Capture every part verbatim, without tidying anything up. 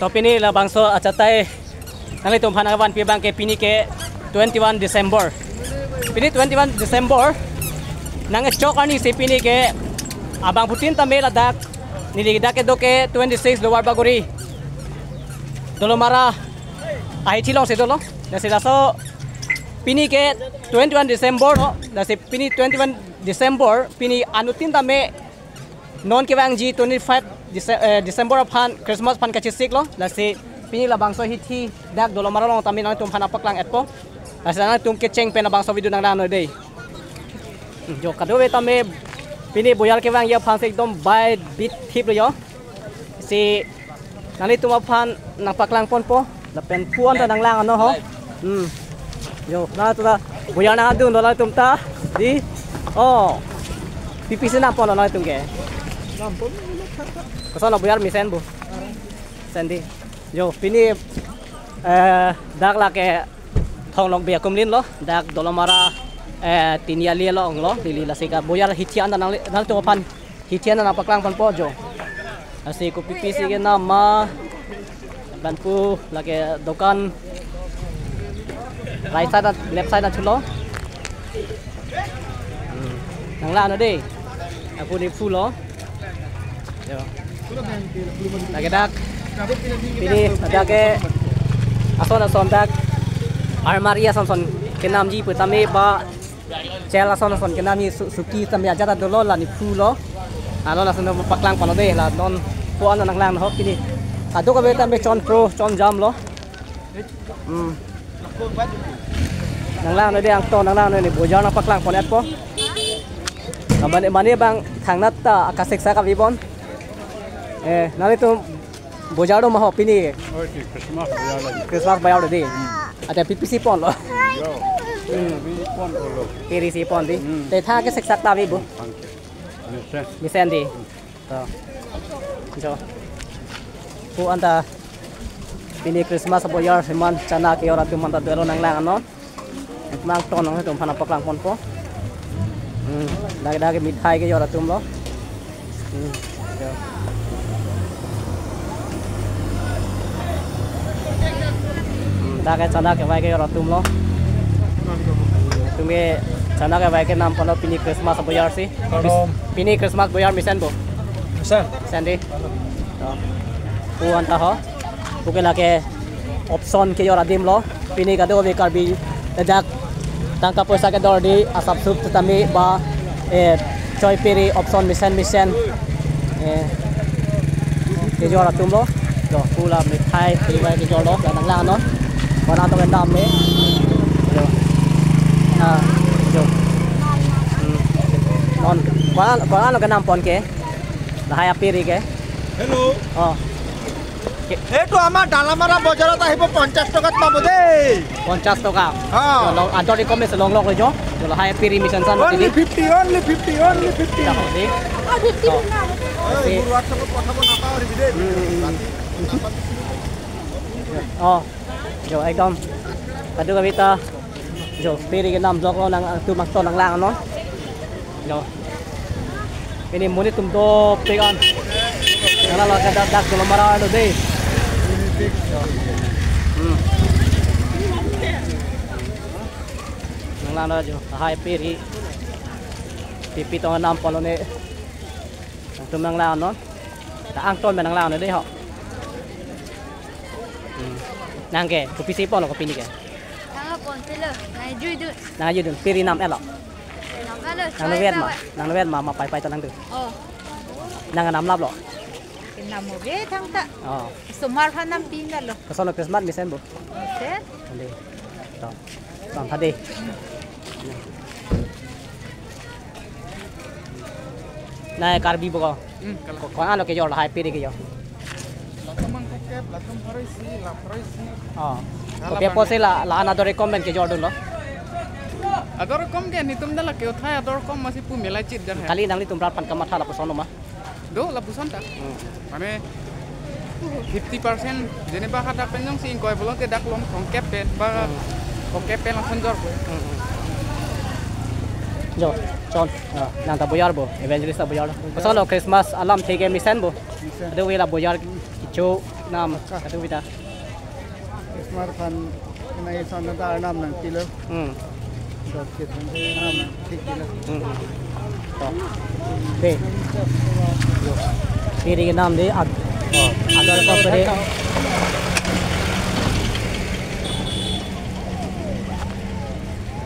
To pini labangso achatai nanglitum aphan nangvanpi abang ke pini ke twenty-one December. Pini twenty-one December nangchok arni si pini ke abangphutin tame ladak neli dak kedo ke twenty-six Lower Bagori Dolamara ahithi alongsi dolo. Lasi laso pini ke twenty-one December lo. Lasi pini twenty-one December, pini anuttin tame non kevangji twenty-five Dece-, eh, December aphan Christmas aphan kachesik lo. Lasi pini labangso hithi dak Dolamara along tame nangtum aphan nangpaklang-etpo. Lasi nangtum kecheng pen labangso video nanglang non dei. Hmm, jo kadokave tame pini bojar kevangji aphan si ekdom bai bit thip lo jo. Si nanglitum aphan nangpaklang ponpo. Lapen pu-an ta nanglang non ho. Hmm. Jo, nangtum ta bojar nangdun lo nangtum ta. Dei. Oh. Pi pisi nam pon lo nangtum ke? Koson lo bojar mesen bu? Mesen dei. Jo, pini, eh, dak lake Thong Lokbi akumlin lo, dak Dolamara, eh, Tiniali along lo, neli lasi ke bojar hithi an ta nang, nangtum aphan hithi an ta nangpaklang ponpo jo. Lasi kopi pisi kenam ma, lapen pu lake dokan right side, left side an thulo. Hmm. Nanglang non dei. Lapu ne phu lo. Jo. Lake dak. Pini dak ke ason ason dak. Armari ason ason kenamji pu tame ba chel ason ason kenamji su-, suki tame ajat ta dolo, la ne phu lo. Ano lason paklang pon lo dei, la non pu-an nanglang non ho pini. Kadokave tame chon pro chon jam lo. Hmm. Nanglang non dei angton, nanglang non, ne bojar nangpaklang pon-etpo. Mane, mane bang thangnat ta akasiksak abi bon. Eh, nanglitum bojar do ma ho pini? Oh, isi Christmas bojar lagi. Christmas bojar dei. Hmm. Ata pi pisi pon lo? Jo. Hmm. Pi pon lo. Pi pisi pon dei. Hmm. Te tha kesiksak ta abi bu? Mesen. Mesen dei. To. Jo. Pu-an ta pini Christmas abojar seman chana kejor atum an ta dolo nanglang non. Nangton nangtum aphan nangpaklang ponpo. Hmm, dak dak mithai kejor atum lo. Hmm, jo. Hmm, dak ke chana kevai kejor atum lo. Tumi chana kevai kenam pon lo pini Christmas abojar si. Pini Christmas bojar mesen bu? Mesen. Mesen dei. To. Pu-an ta ho. Pu ke lake opson kejor adim lo. Pini kadokave Karbi ladak tangka poisa kedor dei asap sup tame ba, eh, choi piri opson mesen mesen. Eh, kejor atum lo. Jo, pu la mithai, pu la kejor lo, la nanglang non. Ko-an atum kendam ne. Jo. Ah, jo. Hmm. Non, ko-an, ko-an lo kenam pon ke? Lahai apiri ke? Hello. Oh. এইটো আমাৰ ডালামাৰা বজাৰত আহিব, পঞ্চাশ টকাত পাব দেই। পঞ্চাশ টকা। অ। Lo, ador rekommen si longlok lo jo. Lahai apiri mesen san. Only fifty, only fifty, only fifty. Tako dei. Oh, fifty. To. Ei, মোৰ WhatsApp-ত পঠাব নাপাহৰিবি দেই। উম, উম, উম। অ। Jo, ekdom. Kadokave ta. Jo, piri kenam jok lo, nangtum angton nanglang non. Jo. Pini monit atum dopik an. Nanglang lo ke dak, dak Dolamara lo dei. Hmm. Nanglang lo jo, lahai apiri. Pi pi tong nam pon lo ne. Nangtum nanglang non. Ta angton pen nanglang non dei ho. Hmm. Nang ke, kopi si pon lo kopi ne ke? Nang pon si lo, nang jui dun. Nang jui dun, piri nam-et lo. Nam-et lo, nang choi nuvet ma, tawai. Nang nuvet ma, ma pai pai ta nang dun. Oh. Nang nam lap lo. Nam mo be thangta. Oh. Osomar aphan nam pi na lo. Koson lo Christmas mesen bu? Mesen. Ande. To. Tong tha dei. Nai Karbi bu ko. Hmm, kalang. Ko, ko-an lo kejor lahai apiri kejor? Latum angkokep, latum pharo isi, la pharo isi. Oh. Ko pi apot si la, la-an ador rekommen kejor dun lo? Ador rekom ke netum dak lake uthai ador rekom masi pu melai chit jan hai. Kali nanglitum rat aphan kamatha lapuson ma? Do lapuson ta. Hmm. Mane fifty percent, jeneba hadak pen jongsi ingkoi bolong ke dak lom thomkep pen ba, hmm, thomkep pen lason jor ko. Hmm, hmm. Jo, Chon. Ah. Nang ta boyar bo, evangelist ta boyar. Boyar. Kosonlo Christmas alamthe ke mesen bo. Mesen. Kadokave la boyar kecho nam, kadokave ta. Christmas aphan nai son ta arnam nangpilo. Hmm. Dot ke thang arnam nangpilo. Hmm. To. De. Jo. Piri kenam de ad-, oh, ador ko piri.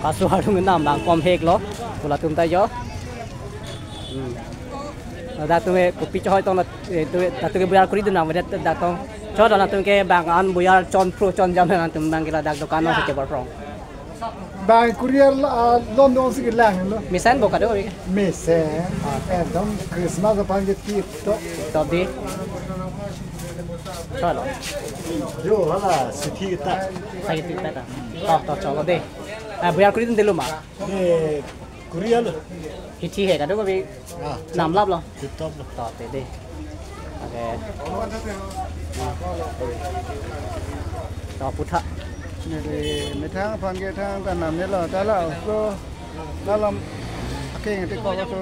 Kasu harung kenam lang kom hek lo. Pula tum ta jo. Hmm. Dak tum ke kopi chohoi tong na, eh, tu, dak tum ke boyar kuri dun nang, dak, dak tong. Cho dun nang tum ke bang an boyar chon pro chon jam nang tum bang ke ladak dokan nang si kebor prong. Bang kurier, ah, lon dong si kelang lo. Mesen bo kado ke? Mesen. Ah. Ekdom Christmas aphan ke tip top. Top di. Cholo. Jo, hala, sithi ta. Sithi ta. To, to, cholo de. Ah, boyar kuri dun delo ma. Eh, kurier lo. Hithi he kado ke bi. Ah, nam lap lo. Tip top lo. To te de. Okay. To putha. Neli methang aphan ke thang ta nam ne lo ta la ko la lam akeng te ko so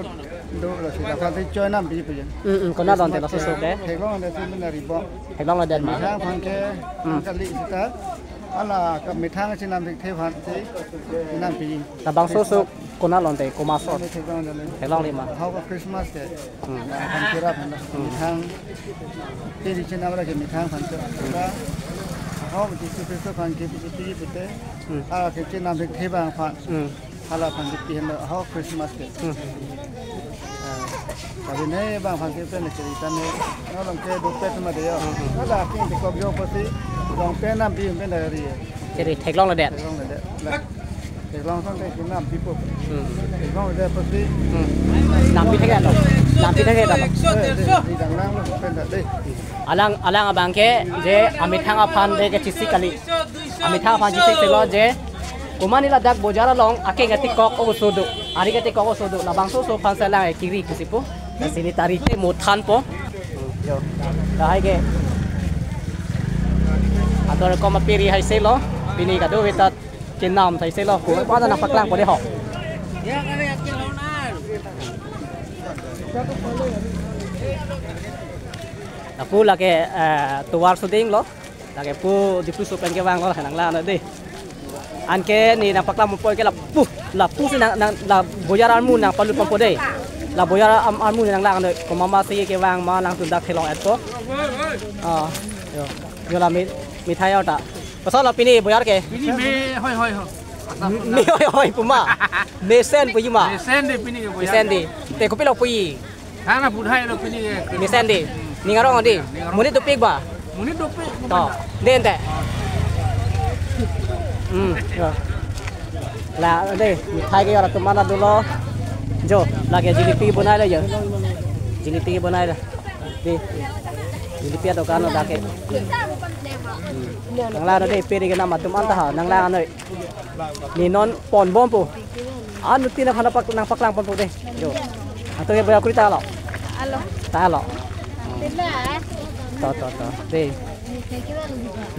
do la si la aphan si choi nam pi pi. Hmm, hmm, konat lote laso so ke? Theklong de si mina ribo. Theklong lo det ma. Methang aphan ke Hmm. kali sita. Hala ka methang si nam si the aphan si nam pi. Labangso so konat lote komat asor? Theklong de le. Theklong le ma. Hau ka Christmas ke. Hmm. Aphan kirap aphan. Hmm. Methang. Te di chenam ra ke methang aphan ke. Ka hau Jisu Kristo aphan ke pisi pisi pute. Hmm. Ah, ke chenam si the abang aphan. Hmm. Hala aphan ke pihen lo hau Christmas ke. Hmm. Ah, kali ne abang aphan ke pen ke itan ne. Nolong ke dopet ma de yo. Hmm, hmm. Hala ke ko yo pasi. Long pen nam pi pen dari. Jadi theklong lo det. Theklong lo det. La. Theklong son te kinam pipo. Hmm. Theklong lo det pasi. Hmm. Nampi thek lo. Nampi thek lo. Eh, de, di dang nang lo pen da de. Alang, alang abang ke je amethang aphan de kechisi kali. Amethang aphan chisi si lo je. Komat ne ladak bojar along akeng ketikok oso do. Ari ketikok oso do. Labangso so aphan si lang kiri pusi pu. Sini tari te mo thanpo. Jo. Lahai ke. Ador ko ma piri hai si lo. Pini kadokave ta chenam hai si lo. Ko pada nangpaklangpo de ho. Lapu lake, eh, tovar suding lo. Lake pu Diphu so pen kevang lo nang lang de. Anke ne nangpaklang ponpo ke lapu, lapu si nang, nang, la boyar armu nangpalut ponpo de. La boyar am-, armu nang lang de. Komat ma si kevang ma nangtum dak theklong-etpo. Ah, jo. Jo la mi, methai ta. Kosonlo pini boyar ke? Pini me hoi hoi ho. Me hoi hoi pu ma. Mesen pu ji ma. Mesen de pini ke boyar. Mesen de. Te kopilo pu ji? Thana budhai lo pini ke. Mesen de. Ning arong de. Ning arong. Monit dopik ba? Monit dopik. To. Den te. Hmm, jo. La de, methai ke jo latum an ta dolo. Jo, lake jilipi bonai lo jo. Jilipi bonai lo. De. Jilipi adokan lo dak ke. Hmm. Nang lang de, piri kenam atum an ta ha, nang lang noi. Ne non ponbompo. Anuttin aphan nangpak, nangpaklang ponpo de. Jo. Ato ye boyar kuri ta lo. Alo. Ta lo. To, to, to. De.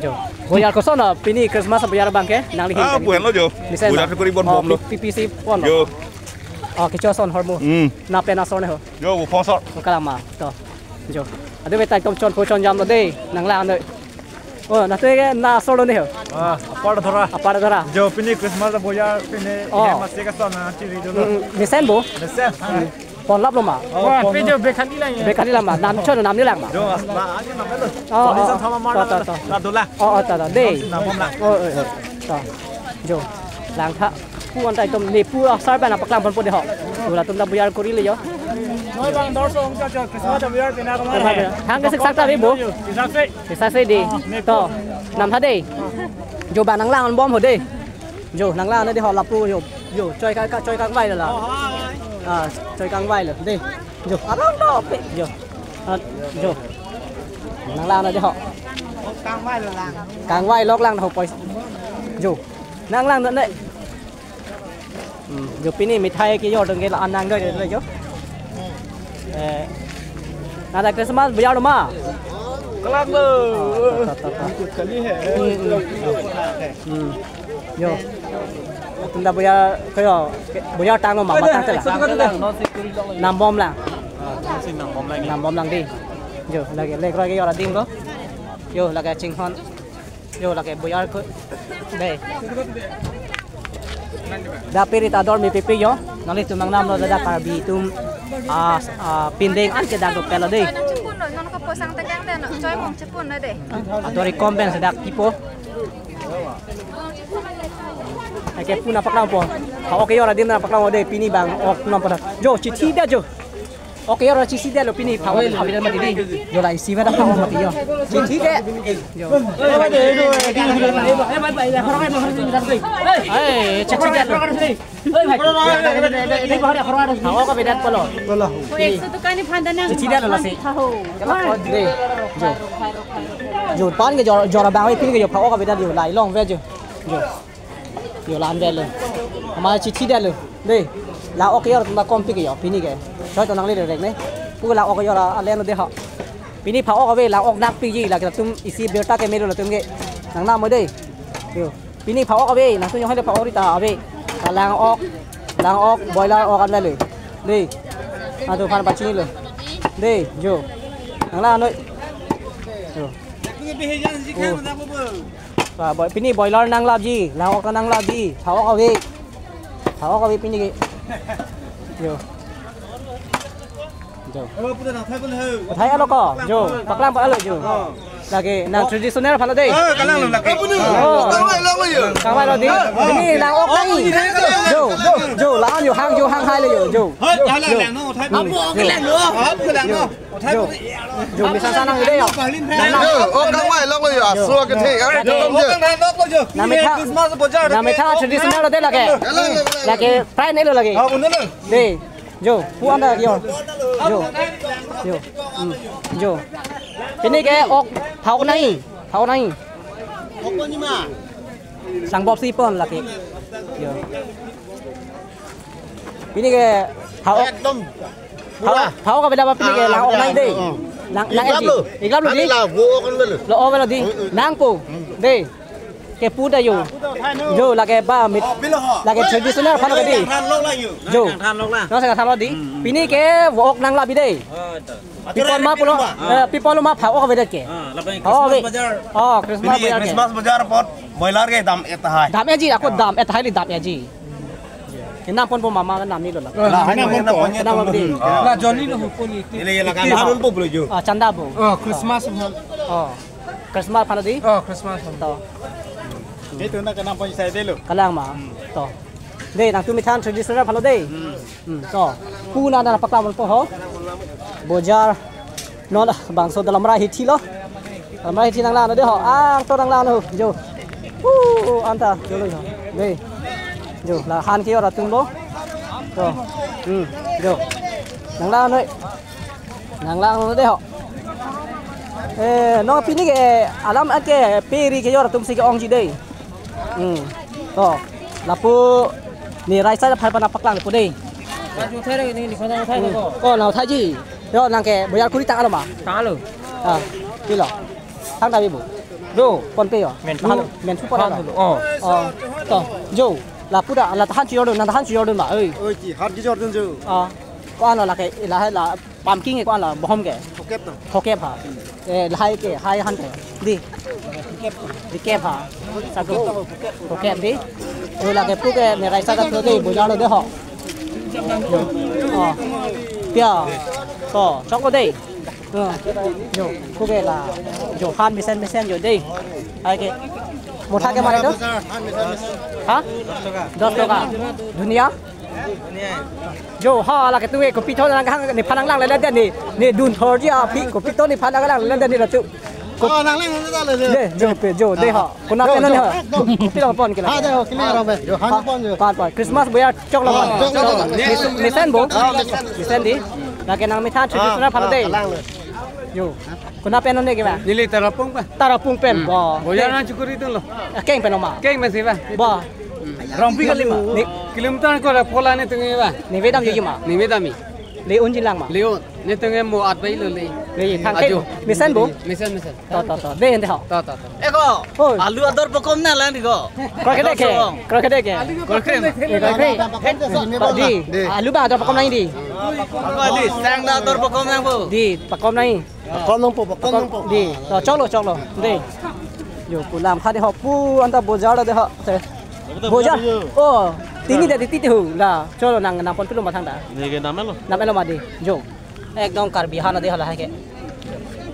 Jo. Boyar kosonlo pini Christmas boyar abang ke? Nangli hin. Ah, boyar lo jo. Mesen boyar lo. Kuri bon. Oh, bom lo. Pi-, pi-, pisi ponlo. Jo. Oh, kecho ason ahormu. Hmm. Nang pen asor ne ho. Jo, bu phone asor. Kalama. To. Jo. Adu betai tom chonpo chonjam lo de. Nang lang noi. Oh, nangtum ke nang asor lo ne ho? Ah, apar Dhora. Apar Dhora. Jo, pini Christmas boyar pini Oh. He masi kason nangchiri dolo. Mm, mesen bo? Mesen. Pon lap lo ma? Oh, Wah, pon. Pe jo Bekhali lang ya. Bekhali lang ma. Nam chon nam ni lang ma? Jo, as-, ba, aja nam lo. Oh, Pon oh. San sama mar To, to, lang. To. La dola. Oh, oh, to, to. De. Nam pon lang. Oh, oh, oh. To. Jo. Langtha. Pu an ta itum ne pu asar ba nangpaklang ponpo de ho. Pu latum ta boyar kuri le jo. Noi bang dor so ong cha cha Christmas ta boyar pina ko mar hai. Hang ke sik sak ta ri bo. Isak se. Isak se de. To. Nam tha de. Jo ba nang lang bom ho de. Jo nang lang de ho lapu jo. Jo choi ka, ka choi kangvai la. Ah, choi kangvai la de. Jo arong do pe jo. Ah, jo. Nang lang de ho. Kangvai lo lang. Kangvai lok lang ho poi. Jo. Nang lang de. Hmm, jo pini methai kejor atum ke la-an nang doi doi jo. Eh, nang ta Christmas boyar lo ma? Kelang lo. Ah, to, to, to, to. Kali he. Hmm, hmm. Hmm. Jo. Tunda bojar, kayo, bojar tanglo ma, matang tela. Nambomlang. Nambomlang dei. Jo, lake lekroi ke-or adim ko. Jo, lake chinghon. Jo, lake bojar ko. Dei. Dak piri ta dor mi pipi jo. Nanglitum nangnamlo, dak Karbi atum, ah, ah, pindeng an kedang dopetlo dei. Choi nang chepun lo, non ko posang tekang te no, choi mong chepun lo dei. Atori komben sedak kipo. Ake pu nangpaklangpo. Pha-ok ke-or adim nangpaklangpo dei, pini bang ok nangpaklangpo. Jo, chithi det jo. Ok ke-or chithi detlo pini pha-ok, pha-ok avedetlo mati dei. Jo, la isi veda pha-ok mati jo. Chithi det. Jo. Ai, chithi detlo. Pha-ok avedetpo lo. Ko ekso dukan ni phanda nang. Chithi detlo lasi. Dei. Jo. Jo, pan ke jor, jor abang oi, pini ke jo pha-ok avedet jo, la ilong ave jo. Jo. Jo, la-an avelo. Ama chithi detlo. Dei. La ok ke-or atum ta kompi ke jo pini ke. Choi to nangli rek ne. Pu la ok ke-or alen dei ho. Pini pha-ok ave, la ok nangpiji, lake latum isi birta kemelo latum ke. Nangnam dei. Jo. Pini pha-ok ave, nangtum jong hale pha-ok ri ta ave. Ta lang ok, lang ok, boiler ok an avelo. Dei. Atu phan pachinilo. Dei, jo. Nanglang noi. Jo. Oh. Ba, boi-, pini boiler nanglapji, lang ok nanglapji, pha-ok ave. Pha-ok ave pini ke. Jo. Jo. Thai alo ko, jo, paklang pa alo jo. Lake nang traditional aphan lo dei. Oh, kalanglo lake. Oh. Kangvai lo dei. Pini lang ok nang. Jo, jo, jo, lang jo, hang jo, hang hai lo jo, jo. Hoi, hala lang no, Thai. Apo ok lang no. Apo lang no. Jo. Jo, mesen sa nang dei jo. Nang nang. Jo, ok kangvai lo jo, aso ke thek. Ai, jo, jo. Ok kangvai lo jo. Nang methang. Christmas bojar. Nang methang traditional lo dei lake. Lake, prai ne lo lake. Ah, bener lo. Dei. Jo, pu anta ke-or. Jo. Jo. Hmm. Jo. Pini ke ok, pha-ok nangji. Pha-ok nangji. Sangbop si pon lake. Jo. Pini ke pha-ok. Ekdom. Pha-ok, pha-ok avedet ba pini ke lang ok nangji dei. Lang, lang. Iklap lo. Iklap lo dei. Lo ok avelo dei. Nangpo. Dei. Kepu ta jo. Jo, lake ba mit. Lake traditional aphan lo ke dei. Jo. Nang sa thanlo dei. Pini ke vo ok nanglapji dei. Pi apot ma pulo, eh, pi apot lo ma pha-ok avedet ke. Pha-ok ave. Oh, Christmas bojar ke. Christmas bojar apot boiler ke dam-et tahai. Dam-etji, ako dam-et tahai li dam-etji. Kenam ponpo mama, namnilo la. La, hai na ponpo. Kenam ponpo dei. La Johnny lo hupo ni. Ile la kan ponpo bro jo. Ah, chanda bo. Oh, Christmas aphan. Oh. Christmas aphan dei. Oh, Christmas aphan. To. Itu na kenam pon sai delo. Kalang ma. To. Dei, nangtum methang traditional aphan lo dei. Hmm, to. Pu nang nangpaklang ponpo ho. Bojar. Non bangso dalamra hithi lo. Dalamra hithi nanglang dei ho. Angto nanglang ho. Jo. Pu anta jo lo ho. Dei. Jo, la han ke-or atum lo. To. Hmm, jo. Nanglang noi. Nanglang noi dei ho. Eh, non pini ke alam ake piri ke-or atum si ke-ongji dei. Hmm. To. Lapu ne raisa aphan nangpaklangpo dei. Ko nang thaiji. Jo, nang ke bojar kuri tanglo ma? Tanglo. Ah, pilo. Thang tabi bu. Do, PhonePe jo. Mentu. Halo, mentu pora. Halo. Oh. Oh. To. Jo. Lapu ta, la tahan si jordun, nang tahan si jordun ma. Oi. Oi, ki hat ki jordun jo. Ah. Ko-an lo lake, lahai la pumpkin ke ko-an lo, bohom ke. Phokep to. Phokep ha. Eh, lahai ke, hai han ke. Dei. Phokep to. Phokep ha. Satu. Phokep to, phokep. Phokep dei. Jo, lake pu ke ne raisa ta thu dei, bojar lo dei ho. Jo. Oh. Pia. To, choklo dei. Jo. Pu ke la. Jo, han mesen mesen jo dei. Hai ke. Motha ke mane to? Ha? Dos taka. Dunia? Jo, ha, lake tu ke kopi thon nang hang, nephan nanglang le dei ne, ne dun thorji aphi, kopi thon nephan nanglang le dei ne la tu. Ko- Oh, nanglang le dei. Dei, jo, pe, jo, dei ha. Konat pen non ha. Kopi long pon ke la. Ha, dei ho, kili rong pe. Jo, han pon jo. Pon, pon. Christmas bojar choklo pon. Choklo pon. Mesen, mesen bo. Mesen dei. Lake nang methang traditional aphan dei. Jo. Konat pen non ke ba? Neli Tarapung pa. Tarapung pen. Bo. Bojar nangchokuri dunlo. Keng pen ma? Keng pensi ba. Bo. Rongpi kali ma. Ni- Kilometer ko ra pola ni tungi ba. Ningve damji ma? Ningve damji. Le unji lang ma? Leon, netum ke mo at bai lo le. Le thang ke Ajo. Mesen bo? Mesen, mesen. To, to, to. De ente ho. To, to, to. Eko, Oi. Alu ador pakom nanglang di ko. Kroikre ke. Kroikre ke. Kroikre. Kroikre. Di. Di. Alu ba ador pakom nang di. Ako di, sang da ador pakom nang bo. Di, pakom nang. Pakom nangpo, pakom nangpo. Di. To, choklo, choklo. Di. Jo, pu lamtha de ho, pu anta bojar de ho. Te. Bojar. Oh, tini de titi hu. La, choklo nang nangpon pilo mathang da. Neke nam elo. Nam elo ma di. Jo. Ekdom Karbi han de hala hai ke.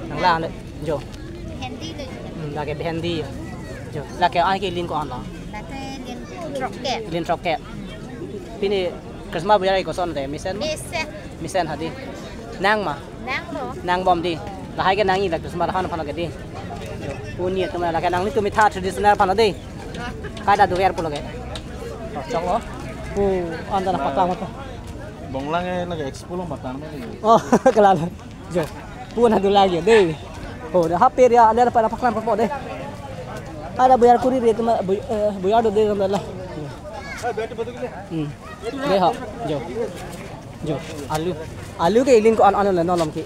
Nanglang de. Jo. Bhendi le. Hmm, lake bhendi. Jo. Lake ai ke lin ko-an lo? Lake lin throkkep. Lin throkkep. Pini Christmas bojar koson de mesen? Mesen. Mesen ha di. Nang ma? Nanglo. Nangbom di. Lahai ke nangji la Christmas han aphan ke di. Jo. Pu ni atum lake nanglitum itha traditional aphan di. Kaita do air pulo ke. To, choklo. Pu anta nangpaklang to. Bonglang e lake expo lo matan ma di. Oh, kelalo. Jo. Pu anta do lagi de. Oh, da hape ya, ada apa paklang po de. Ada bojar kuri re atum, bo-, eh, bojar do de la. Hmm. De ho. Jo. Jo. Alu. Alu ke ilin ko-an-an le nolom ke.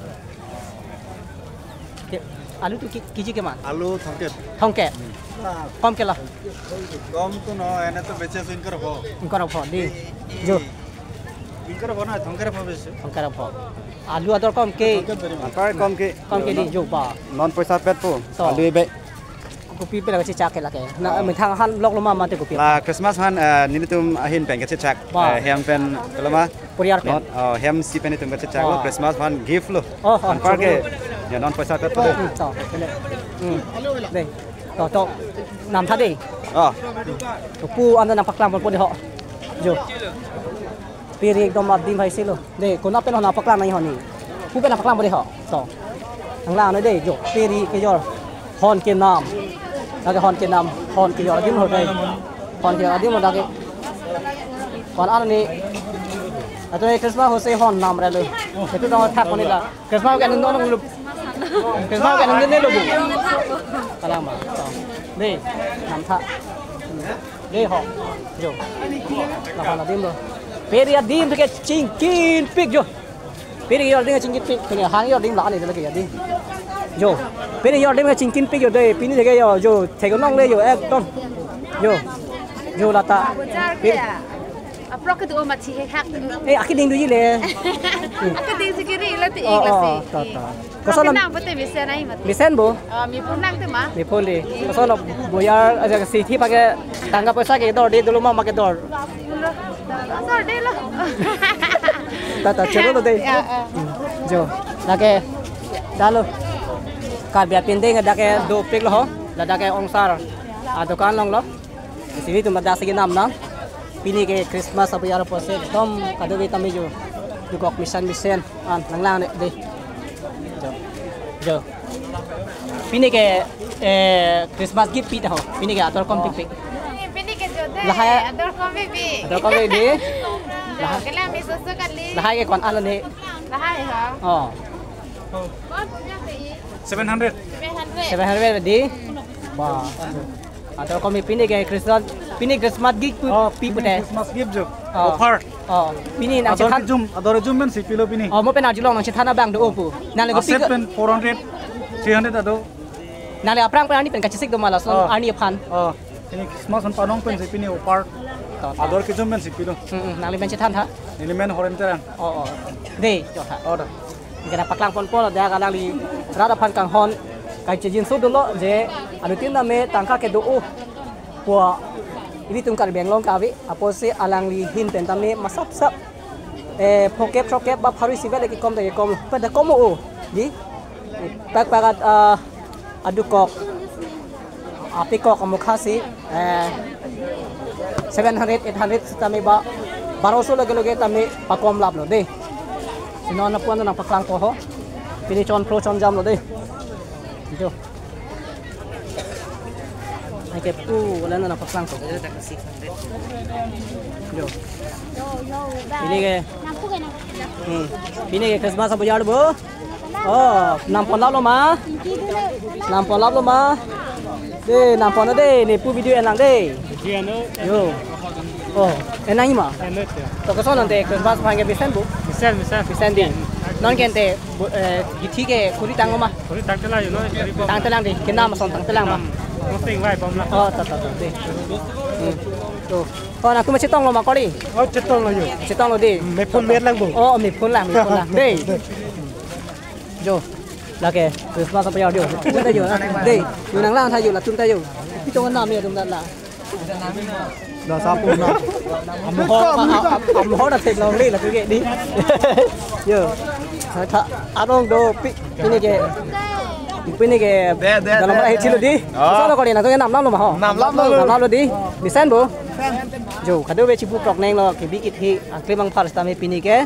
Ke, alu tu ki-, kiji ke man? Alu throkkep. Throkkep. Kom ke la? Kom tu no, ene tu beche su ingkoi ra pho. Ingkoi ra pho, di. Jo. Ingkoi ra pho na, throkkep ra pho beche. Throkkep ra pho. Alu ador kom ke. Throkkep beri man. Anpar kom ke. Kom ke di, jo ba. Non poisa pet po. To. Alu be. Kopi pen kachechak ke lake. Na, methang han lok lo ma mate kopi. La Christmas han, eh, nelitum ahin pen kachechak. Ba. Eh, hem pen, kalau ma? Poriar pen. Not, oh, hem si pen itum kachechak lo, Ba. Christmas han gift lo. Oh, oh, Anpar ke, choklo. Ya non poisa pet Oh, po. Hmm, to, kene. Hmm. De. To, to. Namtha de. Oh. To pu anta nangpaklang ponpo de ho. Jo. Piri ekdom adim hai silo. De, konat pen ho nangpaklang nangji ho ni. Pu pen nangpaklang ponpo de ho. To. Nanglang noi de, jo. Piri kejor. Hon kenam. Lake hon kenam. Hon kejor adim ho de. Hon kejor adim ho lake. Hon arni. Ato Christmas ho se hon nam re lo. Itu dong thak ko ni la. Christmas ke nung nung lu. Christmas ke nung nung lu bu. Kalang ma. To. De, namtha. De ho. Jo. Lapan adim lo. Piri adim ke chingkinpik jo. Piri kejor adim chingkinpik. Pini hang kejor adim la ni lake adim. Jo. Piri kejor adim chingkinpik jo de. Pini ke jo. Jo. Theklong le jo. Ekdom. Jo. Jo lata. Bojar ke ya. Aprok ke do ma thi hek hak do. Eh, akeding doji le. Akeding si kiri la ti Oh, ik la oh, si. To, to. Koson Aprok ke nam- nang pute mesen ai mati. Mesen bo? Ah, mi pun nang te ma. Mi pun di. Koson bojar aja ke si thi pake tangka poisa kedor de dolo ma ma kedor. Asal de lo. Ta, ta, choro lo de. Ya, eh. Hmm. Jo. Lake. Dalo. Karbi apindeng dak ke dopik lo ho. Ladak ke ongsar. Ah, dukan along lo. Isi nelitum ladak si kenam nang. Pini ke Christmas abojar apotsi ekdom kadokave tame jo. Dokok mesen mesen. An, nanglang de, de. Jo. Jo. Pini ke, eh, Christmas gift pi ta ho. Pini ke ador kom pik pik. Pini ke jo de. Lahai. Ador kom pik pik. Ador kom pik pik. Jo, Lahai. Kela mi soso kali. Lahai ke ko-an lo ne. Lahai ha. Oh. Seven hundred. Seven hundred. Seven hundred di. Wah. Ador kom pik pini ke Christmas, pini Christmas gift pu, Oh, pi pini pute. Christmas gift jo. Oh. Offer. Oh, pini nang Ador chethan. Kejum, ador kejum pen si pilo pini. Oh, mo pen arjulong nang chethan abang do-o pu. Nang le ko Aset pik. Pen four hundred, three hundred ado. Nang le aphrang pen arni pen kachesik do ma lason Oh. Arni aphan. Oh, pini Christmas an panong pen si pini offer. To, to. Ador kejum pen si pilo. Hmm, hmm, nang le pen chethan tha. Neli men Horen Terang. Oh, oh. De, jo tha. Oh, dah. Kena paklang ponpo lo, dak alangli rat aphan kanghon kachejinso dolo je alutin tame tangka kedo-o pu ilitum Karbi Anglong kave apotsi alangli ahin pen tame masap sap, eh, phokep throkkep ba pharo isi vet kekom ta kekom, pada kom o di. Pak pak at, ah, adokok. Apikok amukha si, eh, seven hundred, eight hundred sitame ba, baroso loge loge tame pakom lap lo de. Sino na puan na paklang ko ho. Pini chon pro chon jam lo de. Jo. Ai ke pu wala na paklang ko. Jo. Pini ke. Hmm. Pini ke Christmas abojar bo. Oh, nampon lap lo ma? Nampon lap lo ma? De, nampon de, ne pu video en lang de. Yo. Oh, en nangji ma? To koson ante Christmas aphan ke mesen bo? Mesen, mesen. Mesen dei. Non ke ante, bo-, eh, hithi ke kuri tanglo ma? Kuri tangtelang, you know, kuri bom. Tangtelang dei. Kenam ason tangtelang ma? Kenam. Mosing vai bomlang. Oh, ta, ta, ta, dei. Hmm. To. Oh, nangtum chetonglo ma kori? Oh, chetonglo yo. Chetonglo dei. Mephun merlang bo. Oh, mephun lang, mephun lang. Dei. Jo. Lake Christmas apa ya jo? Latum ta jo. Dei. Yo nanglang tha jo, latum ta jo. Pitong nam ya tum ta la. Lo sapu na. Amhor, am-, amhor ta theklongle latum ke dei. Yo. Tha arong do pi-, pini ke. Pini ke. Dei, dei, dalam dei, hithi lo dei. Oh. Solo kori nangtum ke namlamlo ma ho? Namlamlo. Namlamlo dei. Mesen bo. Jo, kadokave chipu prok nanglo kebi kithi akli mang first time pini ke.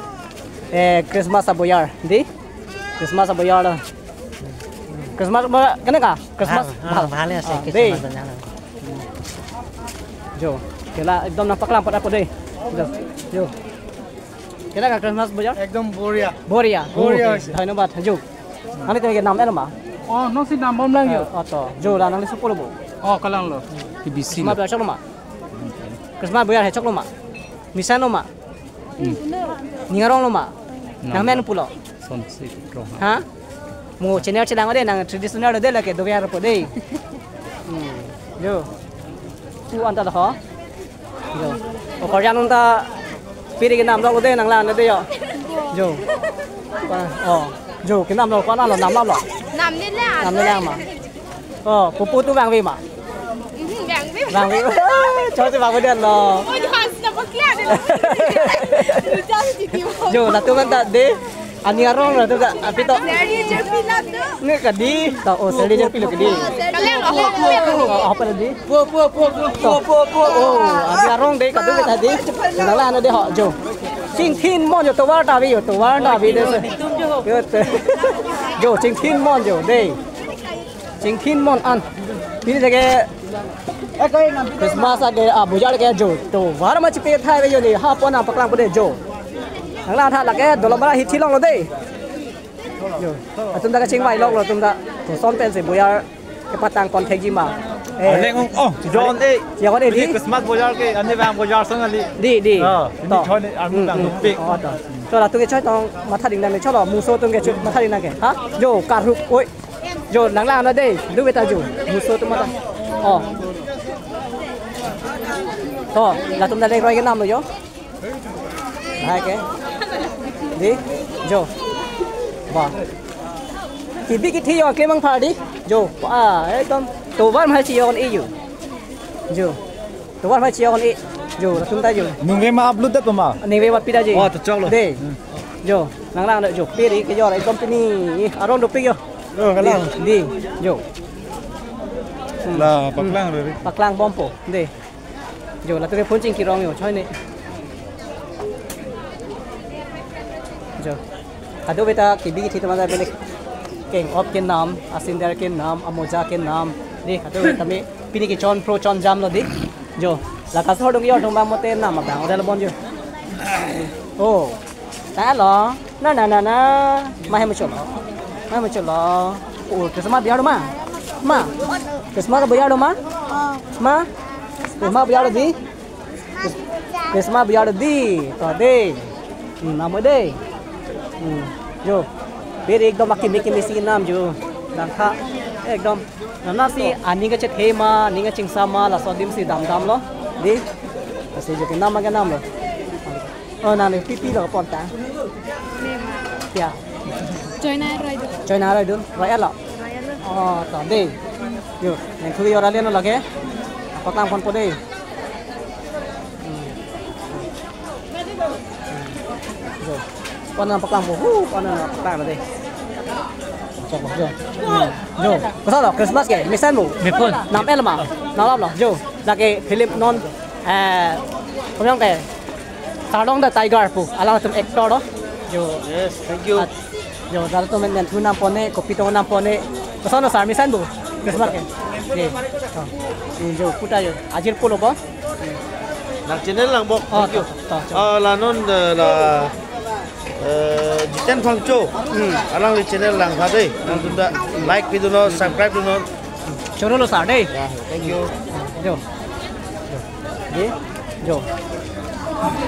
Eh, Christmas aboyar dei. Christmas aboyar lo. Christmas ba, কেনেকা? Christmas ভাল, ভাল। ভাল, ভালে আছে, ah, Christmas dei। বাজার। Jo, ke la ekdom nangpaklang pada po dei. Jo, jo। কেনেকা Christmas বজাৰ? একদম বঢ়িয়া। বঢ়িয়া। বঢ়িয়া হৈছে। ধন্যবাদ। Jo। Nangli tumi ke nam-et lo ma? Oh, non si nam bomlang yo। Oh, to। Jo, la nangli sopo lo bo? Oh, kalang lo। T B C Christmas lo। Boyar choklo ma? Christmas boyar he choklo ma? Mesen lo ma? Hmm. Ning arong lo ma? Nam. Nangmen pulo? Sonsi Rong. Ha? Mo channel chelang dei, nang traditional dei lake dover po dei. Hmm. Jo. Tu anta ho. Jo. O korjan unta piri ke namlo dei, nanglang dei yo. Jo. Pa, oh. Jo, kenamlo, ko-an lo, namlo. Namnelo. Namnelo ma. Oh, pupu tu vangve ma? Mhm, vangve. Vangve. Chot vangve dei lo. Oh, jo, has na pakla dei. Lucha si titi mo. Jo, latum anta dei. Aning arong latum ta, api to. Seri je pila tu. Nge kadi. To, oh, seri je pilo kadi. Kalian lo. Oh, apa tadi? Po, po, po, po, po, po, po. Oh, aning arong dei kadokave ta dei. Nanglang dei ho, jo. Chingthin Mon jo, tovar ta ave jo, tovar ta ave dei. Jo, te. Jo, Chingthin Mon jo, dei. Chingthin Mon an. Pini jage Christmas ake, ah, boyar ke jo. Tovar ma chipe thai ve jo dei. Ha pon nangpaklang po dei jo. Nanglang tha lake Dolamara hithi along lo dei. Jo. Atum ta kachingvai lok lo atum ta. To son pensi boyar kepatang pon thekji ma. Eh. Arleng ong, oh, John eh. Ya kon eh Ini dei. Christmas boyar ke, ani bang boyar sang ali. Dei, dei. Ah, ini To. John eh, armu Hmm, bang hmm. Lupik. Oh, to. To latum ke choi tong matha ding nang cholo, muso atum ke choi matha ding nang ke. Ha? Jo, karhup, oi. Jo, nanglang na dei. Du beta jo. Muso atum matha. Oh. To, latum ta le roi ke nam lo jo. Hai ke. Dei, jo. Ba. Kebi kithi jo, kemang phar dei. Jo. Ah, ekdom. Tovar ma chi jo kon-e jo. Jo. Tovar ma chi jo kon-e. Jo, latum ta jo. Ningve ma upload ta ma? Ningve ma pida ji. Oh, to choklo. Dei. Hmm. Jo, nanglang jo. Piri ke jo, ekdom pini. Arong dopik jo. Oh, kalang. Dei, dei. Jo. Hmm. La, paklang Hmm. Re. Paklang bompo. Dei. Jo, latum ke phone chingki rong jo, choi ne. Jo. Kadokave ta kebi kithi atum ta belek keng-op kenam, asinder kenam, amoja kenam. Dei, kadokave tame pini ke chon pro chon jam lo dei. Jo. La kasor dung jo thum ba mote nam abang hotel bon jo. Oh. Ta lo. Na, na, na, na. Ma hem cholo. Ma hem cholo. Oh, Christmas boyar lo ma? Ma. Christmas boyar lo ma? Ma. Christmas boyar dei. Christmas boyar dei. To dei. Hmm, nam dei. Hmm. Jo. Piri ekdom akimi kimi si nam jo. Dangkha. Ekdom. Nana si aning kachethe ma, aning kachingsa ma, laso adim si damdam lo. Dei. Lasi jo kenam ma kenam lo. Oh, nang ne pipi lo pon ta. Ya. Join na roi dun. Join na roi dun. Roi lo. Roi lo. Oh, to dei. Jo, nang khui ora le no lake. Paklang pon po dei. Hmm. Jo. Pon nangpaklang po. Hu, pon nangpaklang dei. Jo, jo. Hmm. Jo. Koson lo Christmas ke? Mesen bo? Mephun. Nam-et lo ma? Namlo. Jo. Lake film non, eh, kopi-ong ke Sarlong the Tiger pu, alangtum actor lo. Jo. Yes, thank you. At, jo, latum men thu nam pon ne, kopi tong nam pon ne. Koson lo sir, mesen bo? Christmas ke? Ye. Oh. Hmm, jo, puta jo. Ajir pulo bo? Nang channel lang bo. Oh, thank you. To, to, to. Ah, la non, eh, la, eh, Jiten Phangcho. Hmm. Alangli channel lang tha dei. Nangtum ta like pidun non, subscribe dun non. Choro lo sir dei. Ya, thank you. Jo. Jo. Ye. Jo.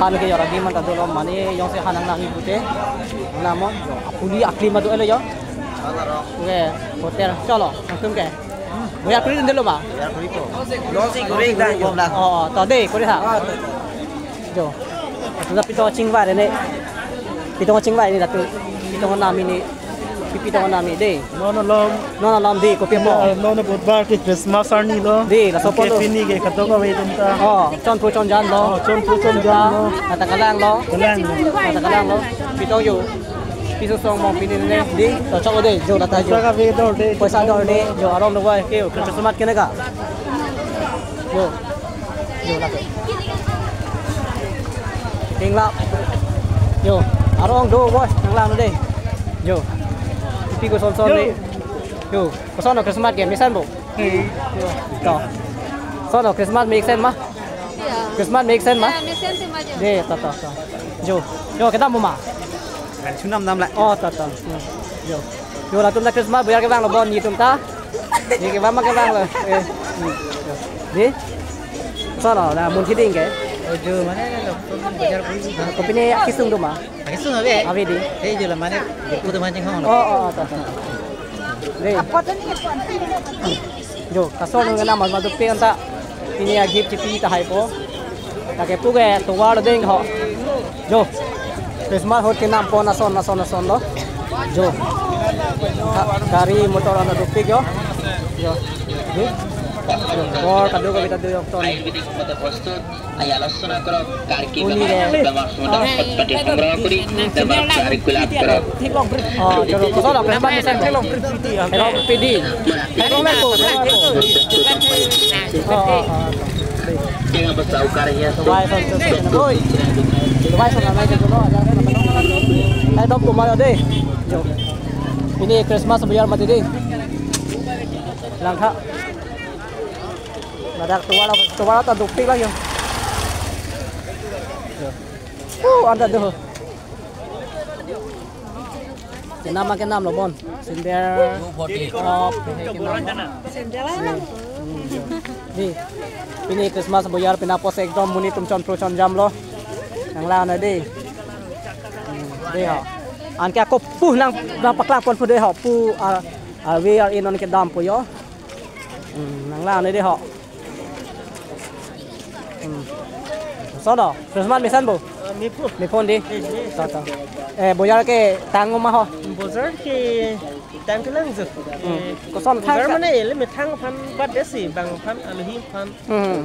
Han ke jora di man ta dolo mane jongsi han nang nang pute. Namo, jo, apuli akli madu elo jo. Oke, hotel cholo, langsung ke. Boyar kuri dun delo ma? Boyar kuri po. Lo si goreng dah, jo. Oh, to dei, kuri ha. Jo. Atu dah pitong chingvai ne. Pitong chingvai ne dah tu. Pitong nami ne. Pipi tong nami dei. Non alom. Non alom dei, kopi po? Non budbar ke Christmas arni lo. Dei, laso po lo. Pini ke kadokave atum ta. Oh, chonpho chonjam lo. Oh, chonpho chonjam lo. Kata kalang lo. Kalang lo. Kata kalang lo. Pitong jo. Piso song mong pini ne. Dei, to chok dei, jo lata jo. Poisa kave dor dei. Poisa dor dei, jo arom do boy. Ke, Christmas ke ne ka. Jo. Jo, lake. Tinglap. Jo, arong do boy, nanglang dei. Jo. Ipi koson son dei. Jo, koson Christmas ke mesen bo. To. Koson Christmas mesen ma? Iya. Christmas mesen ma? Iya, mesen tema aja. Dei, to, to, to. Jo. Jo, kedam ma? Kan sunam dam la. Oh, to, to. Jo. Jo, latum ta Christmas boyar kevang lo bon, netum ta. Dei, kevang ma kevang lo. Eh. Dei. Koson lo, la mun hiding ke? Oh, jo, mane lo, boyar kuri. Kopi ne akesung do ma? Akesung ave. Ave dei. Eh, jo la mane, kutu mancing hong lo. Oh, oh, to, to. Dei. Jo, kasol nung kenam madu pe anta. Pini a-gift chipi tahai po. Lake pu ke tovar ding ho. Jo. Christmas ahut kenam po nason, nason, nason lo. Jo. Ka-, gari motor ana dopik jo. Jo. Dei. Jo. Bor kadu kadu jo ton. Ayurvedic মতে প্রস্তুত এই আলোচনা করক কার্কি uni বেমার, dei, বেমার সম্বন্ধে সৎ পাঠ্য সংগ্রহ করি, বেমার কার্কুলাপ করক। Oh, jo, koson lo, Christmas mesen. Hello, P D. Hello, Meko. Oh, oh, oh. Dengan besar karya. Vai son, son, son. Oi. Vai son, vai son, no, aja. Hai, dom kumar dei. Jo. Pini Christmas boyar mati dei. Langkha. Ladak tovar, tovar ta dopik lagi. Jo. Uh, anta do. Kenam ma kenam lo bon. Sandal. Oh, kenam. Sandal nang. Dei. Pini Christmas boyar pina pos ekdom monit atum chonpho chonjam lo. Nanglang dei. Hmm, dei ho. Anke ako pu nang, nang paklang pon pu dei ho. Pu, ah, ah, we are in on kedam po jo. Hmm, nanglang dei ho. Hmm. Koson lo, Christmas mesen bo? Ah, mephun. Mephun dei. Eh, eh. To, to. Eh, boyar ketang ma ho? Boyar ketang kelang jo. Hmm. Eh, koson thang boyar ka? Mane ele methang aphan bat desi, bang aphan, alohi aphan. Hmm.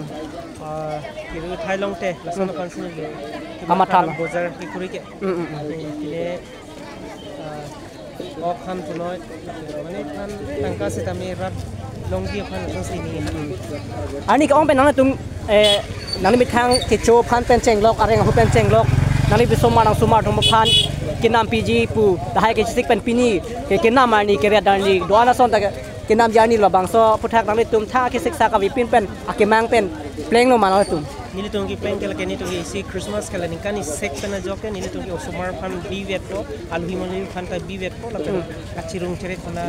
Ah, kiru thai longte, lason aphan si le. Kamathan. Boyar kekuri ke. Hmm, hmm, hmm. Eh, kile, ah, ok aphan punoi, mane aphan tangka sitame rat longji aphan lason si ne. Arni ke-ong pen nangtum, eh, nangli methang kecho aphan pen chenglok, areng ahu pen chenglok, nangli bisomar nang somar atum aphan kenam piji pu, tahai kechesik pen pini, ke kenam arni, keret arni, do-an ason ta ke, kenam arni labangso aphuthak nanglitum thang kesik sa kavepin pen, akemang pen, plenglo ma nanglitum? Nelitum kepleng ke lake nelitum ke isi Christmas ke la ningkan isek pen ajok ke nelitum ke osomar aphan bivetpo, alohi monit aphan ta bivetpo, lapen kachirung cherek aphan ta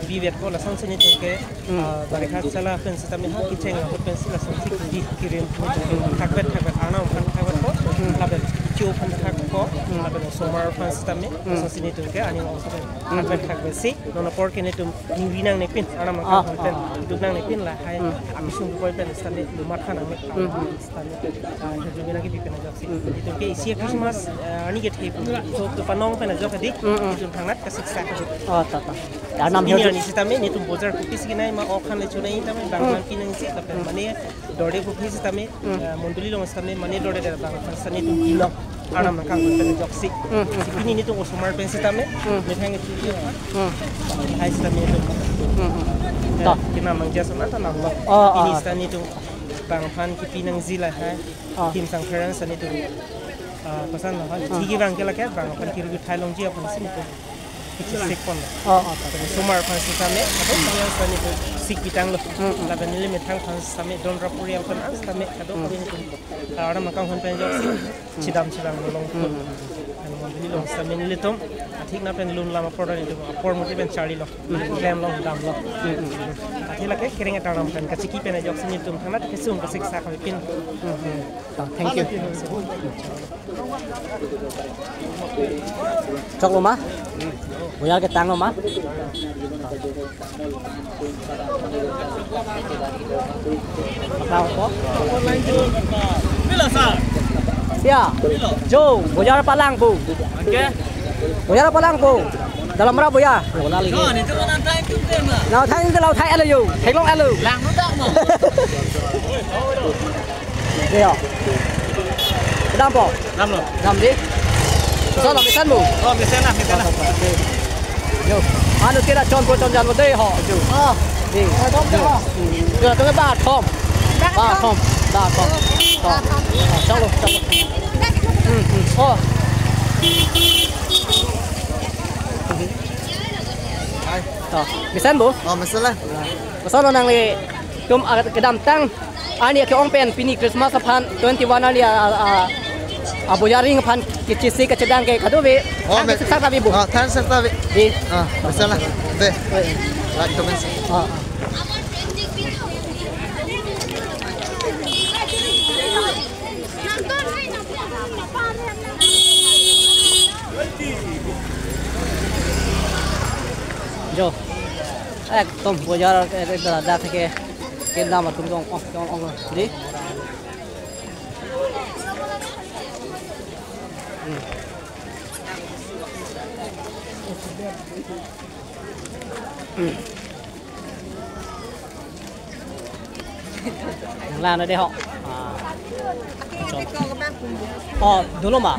bivetpo, lasonsi nelitum ke, ah, barikha chala pen sitame ha kecheng ahut pensi lasonsi kidi kirim thakvet thakvet, arnam aphan thakvetpo, lapen cho aphan thakpo, lapen osomar aphan sitame, lasonsi nelitum ke ani osomar aphan thakvet thakvetsi, non apor ke nelitum ningri nangnepin, arnam, ah, nangkang aphan pen, ah, duk nangnepin lahai, hmm, akesung kepoi pen sitame, lumat kha nangne, hmm, sitame, ah, hirjume nangkepi pen ajoksi. Hmm, hmm. Nelitum ke isi Christmas, ah, arni kethe pu, so kepanong pen ajok hadi, hmm, hmm, nelitum thangnat kasiksak. Oh, to, to. Arnam pini hirju arni sitame, nelitum boyar kopisi kenai ma, ok aphan le chonai tame, bang, hmm, aphan pinangsi, lapen, hmm, mane, dorde kopisi tame, hmm, eh, mondoli along sitame, mane dorde dera bang aphan sitame nelitum pinong. Arnam nangkang aphan pen ajoksi. Hmm, hmm. Si pini nelitum osomar pen sitame, hmm, methang itu dia. Hmm. Hai sitame nelitum. Hmm, hmm. Eh, to. Kenam nangji ason anta namlo. Oh, pini, oh, sitame nelitum bang aphan kepi nangji lahai. Oh. Kim sang parents sitame nelitum. Ah, koson lo, ha? Oh. Thik abang ke lake, bang aphan kiru kethai longji aphan si nelitum. Sik pon lo. Oh, oh, to. Osomar aphan sitame, atau, hmm, kalian sitame nelitum sik pitang lo. Hmm, hmm. Lapen neli methang aphan sitame, don rapuri aphan an sitame, kadokave, hmm, nelitum. Arnam nangkang aphan pen ajoksi, hmm, chedam chedam lolong pon. Hmm, hmm, hmm. Anu Neli long sami nelitum, athik na pen lun lam apor nelitum, apor muti pen charlilo, klem long, dam long. Athe lake kereng atar lam pen kachiki pen ajoksi nelitum thangnat kesung kasiksak kami pin. Oh, thank you. Choklo ma? Boyar ketanglo ma? Apa ko? Pila sa? Ya. Jo, boyar palangpo. Oke. Boyar palangpo. Dalam ra boyar. Bola lagi. No, itu kan time tu tema. Now time tu lau thai alo yo. Theklong alo. Lang nu tak mo. Dei ho. Kedampo? Damlo. Dam dei. Solo mesen bu. Oh, mesen lah, mesen lah. Yo. Anu kira chonpo chonjanpo dei ho. Yo. Oh. Dei. Oh, dam, dam. Yo, tu ba thom. Ba thom. Ba thom. Thom. Chalo, chalo. Hmm, hmm. Oh. To. Mesen bu? Oh, mesen lah. Koson nanglitum kedamtang arni ke-ong pen pini Christmas aphan twenty-one arni a, a, a, aboyar ring aphan kechisi kachedang ke kadokave. Oh, than me- kesiksak kami bu. Oh, than kesiksak kami. Dei. Ah, mesen lah. Dei. Like, comment. Ah. Jo. Ekdom boyar ke, ke, da, da, ke, kedam atum jong, oh, jong, oh, dei. Hmm. Hmm. Nang lang na dei ho. Ah. Oh, dolo ma?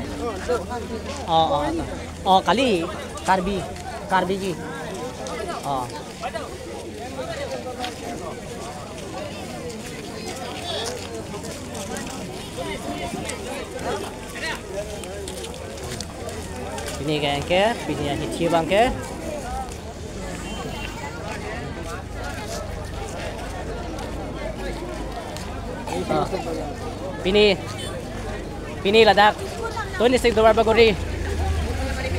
Oh, oh, oh. Oh, kali Karbi, Karbi ji. Oh. Pini ke anke, pini ahithi abang ke. Ah. Pini, pini ladak twenty-six Duarbagori,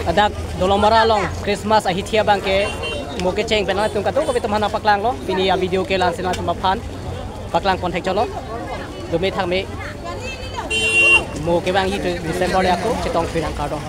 ladak Dolamara along Christmas ahithi abang ke mo kecheng pen nangtum kadokave atum aphan paklanglo. Pini a-video ke la-ansi nangtum aphan paklang pon thekchotlo. Dome thakme, mo kevangji December le ako chetong pherang kardom.